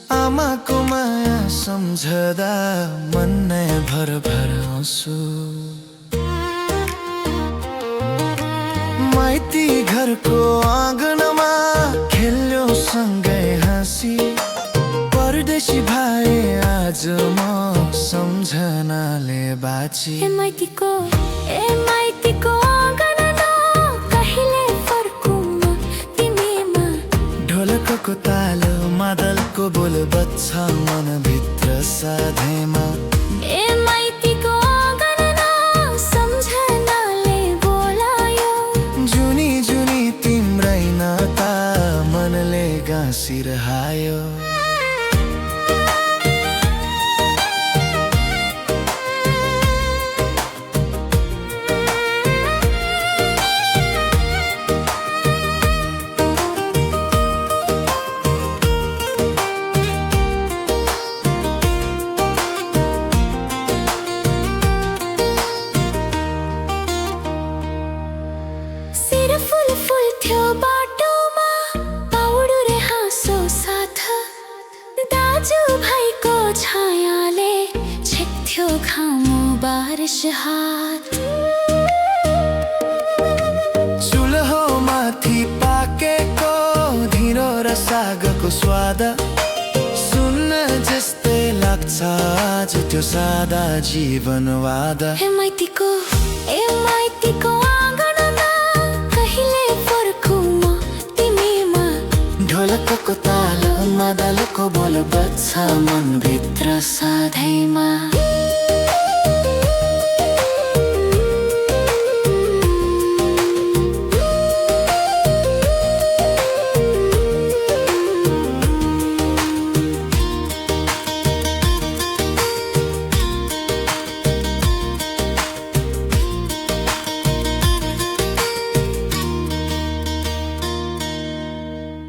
आमाको माया सम्झदा मन नै भर भर आउँछु। माइती घरको आँगनमा खेल्यो सँगै हाँसी, परदेशी भाइ आज म सम्झनाले बाँची। माइतीको आँगनमा कहिले फर्कौँ म तिमीमा। ढोलकको ताल मादलको बोल बज्छ मनभित्र साधैमा। माइतीको आँगनमा सम्झनाले बोलायो। जुनी जुनी तिम्रै नाता मनले गाँसिरहायो। फुल फुल थियो बाटोमा, पौडुरे हाँसो साथ। दाजु भाइको छायाले छेक्थ्यो घामो बारिस हात। चुल्हो माथि पाकेको धिरो र सागको स्वाद सुन्न जस्तै लाग्छ आज त्यो सादा जीवनवाद। माइतीको आँगनमा कहिले फर्कौँ म तिमीमा। ढोलकको ताल मादलको बोल बज्छ मनभित्र साधैमा।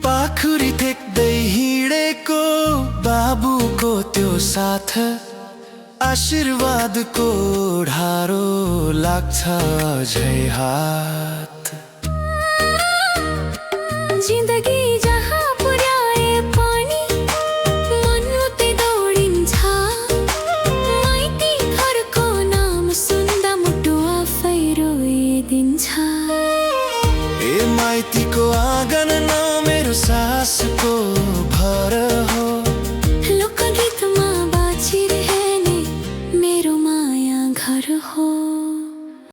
पाखुरी टेक्दै हिँडेको बाबुको त्यो साथ, आशीर्वादको ढारो लाग्छ अझै हात। जिन्दगी जहाँ पुर्याए पनि मन उतै दौडिन्छ। माइती घरको नाम सुन्दा मुटु आफै रोइदिन्छ। माइतीको आँगन न मेरो सासको भर हो।